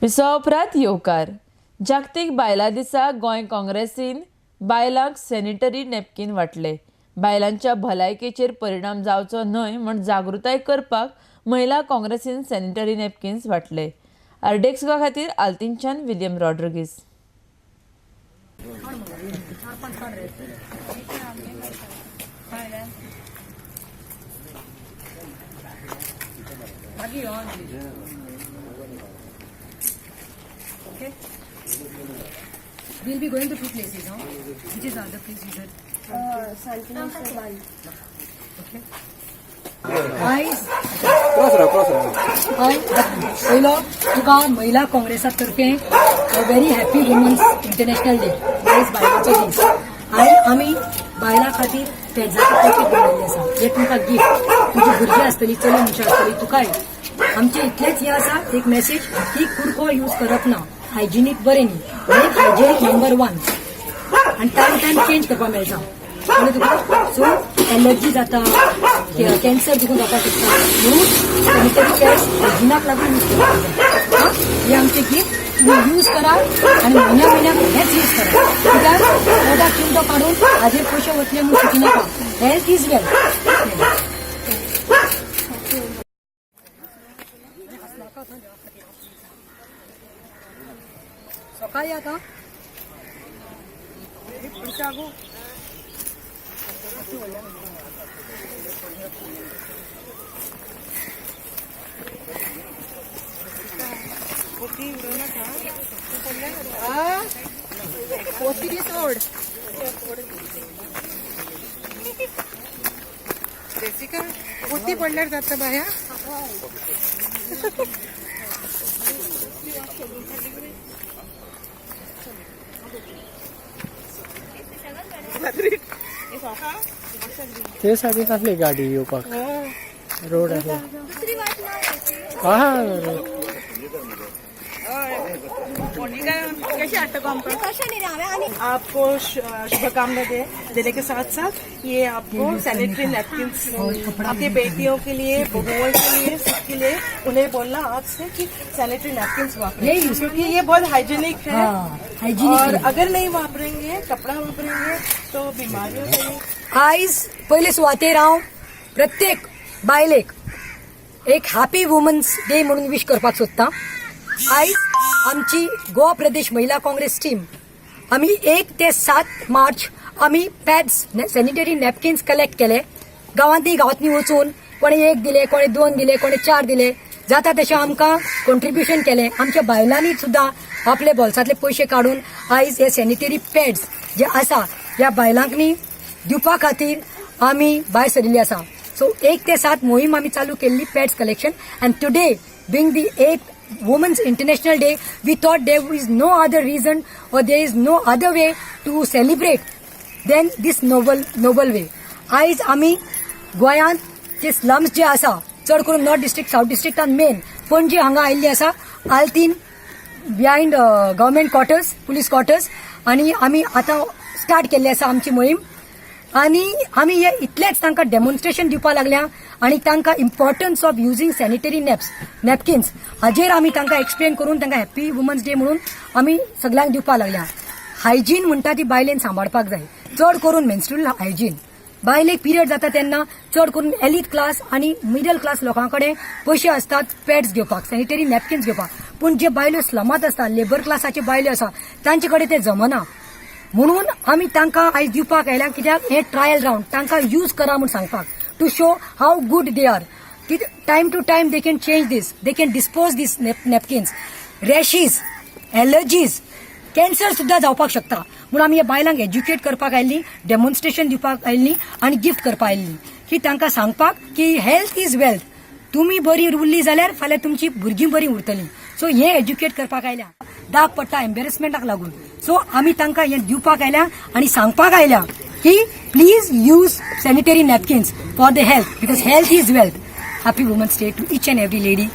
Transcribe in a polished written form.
विसवा उपरांत येवकार. जागतीक बायलां दिसा गोंय काँग्रेसीन बायलांक सॅनिटरी नॅपकीन वांटले. बायलांच्या भलायकेचेर परिणाम जावचो न्हय म्हूण जागृताय करपाक महिला काँग्रेसीन सॅनिटरी नॅपकिन्स वांटले. आरडीएक्स गोवा खातीर आल्तीनच्यान William Rodrigues. Okay. We'll be going to two places, huh? Which is the other place you said? Okay. आयज पयलो तुका महिला काँग्रेसा तर्फे very happy Women's International Day. आयज बायलांचो दीस आनी आमी बायलां खातीर पेड्साचे पॅकेट दवरिल्लें आसा. हे तुमकां गिफ्ट. तुजी भुरगीं आसतली, चली मनशां आसतली, तुकाय आमचे इतलेंच हें आसा एक मॅसेज की कुडको यूज करप ना. हायजिनीक बरें न्ही. एक हायजिनीक नंबर वन आनी टायम टायम चेंज करपाक मेळटा. कळ्ळें तुका? सो एलर्जी जाता, कॅन्सर देखून जावपाक शकता. म्हणून सॅनिटरी पॅड्स हायजिनाक लागून यूज करपाक जाय. आं, हे आमचे गिफ्ट तुमी यूज करा आनी म्हयन्या म्हयन्याक हेच यूज करा, कित्याक पोटाक चिमटो काडून हाजेर पयशे वतले म्हूण चिंतू नाका. Health is wealth. सकाळी आता. पोती सोड. जेसिका, पोती पडल्यार जाता बाया. ते सायडीन आसली गाडी येवपाक रोड आसा. हा हा, रोड. आपको शुभकामना दे देने के साथ साथ ये आपको सैनिटरी नैपकिन आपकी बेटियों के लिए, बहुओं के लिए, सबके लिए, उन्हें बोलना आपसे कि सैनिटरी नैपकिन वापरें, ये use क्योंकि ये बहुत हाइजीनिक है. हाँ, हायजिनिक. और अगर नहीं वापरेंगे, कपड़ा वापरेंगे तो बीमारियों से आयज पयले सुवातेर हांव प्रत्येक बायलेक एक हॅपी वुमन्स डे म्हणून विश करपाक सोदता. आयज आमची गोवा प्रदेश महिला काँग्रेस टीम आमी 1 ते 7 मार्च आमी पॅड्स, सॅनिटरी नॅपकिन्स कलेक्ट केले. गांवांनी गांवांनी वचून कोणे एक दिले, कोणे दोन दिले, कोणे चार दिले, जाता तशें आमकां कॉन्ट्रिब्युशन केलें. आमच्या बायलांनी सुद्दां आपले बोल्सांतले पयशे काडून आयज हे सॅनिटरी पॅड्स जे आसा ह्या बायलांकनी दिवपा खातीर आमी भायर सरिल्ली आसा. सो 1 ते 7 मोहीम आमी चालू केल्ली, pads collection, and today being the 8th Women's International Day, we thought there is no other reason or there is no other way to celebrate than this noble noble way. आयज आमी गोंयांत जे slums जे आसा, चड करून north district, south डिस्ट्रिक्टान, main Ponje हांगा आयिल्ली आसा, आल्तीन behind government quarters, police quarters, आणि आमी आतां स्टार्ट केल्ली आसा आमची मोहीम. आणि आमी हे इतलेच तांकां डेमॉन्स्ट्रेशन दिवपाक लागल्या आणि तांकां importance of using sanitary napkins हाजेर आमी तांकां एक्सप्लेन करून तांकां हॅप्पी वुमन्स डे म्हणून आमी सगल्यांक दिवपाक लागल्या. हायजीन म्हणटा ती बायलेन सांबाळपाक जाय, चड करून मेन्स्ट्रुअल हायजीन. बायलेक पिरियड जाता तेन्ना चड करून एलिट क्लास आणि मिडल क्लास लोकां कडेन पयशे असतात पॅड्स घेवपाक, सॅनिटरी नॅपकिन्स घेवपाक. पूण जे बायलो स्लमात आसता, लेबर क्लासाच्यो बायलो आसा, तांचे कडेन ते जमना. म्हणून आमी तांकां आयज दिवपाक आयल्या, कित्याक हे ट्रायल रावंड तांकां यूज करा म्हूण सांगपाक, to show how good they are. Time to time they can change this, they can dispose this napkins. Rashes, allergies, cancer सुद्दां जावपाक शकता. म्हणून आमी ह्या बायलांक एज्युकेट करपाक आयिल्ली, डेमॉन्स्ट्रेशन दिवपाक आयिल्ली आनी गिफ्ट करपाक आयिल्ली की तांकां सांगपाक की हेल्थ is wealth. तुमी बरी उरली जाल्यार फाल्यां तुमची भुरगीं बरी उरतली. सो हे एज्युकेट करपाक आयल्या. दाग पडटा एम्बेरसमेंटाक लागून. सो आमी तांकां हें दिवपाक आयल्या आनी सांगपाक आयल्या की please use sanitary napkins for the health, because health is wealth. Happy Women's Day to each and every lady.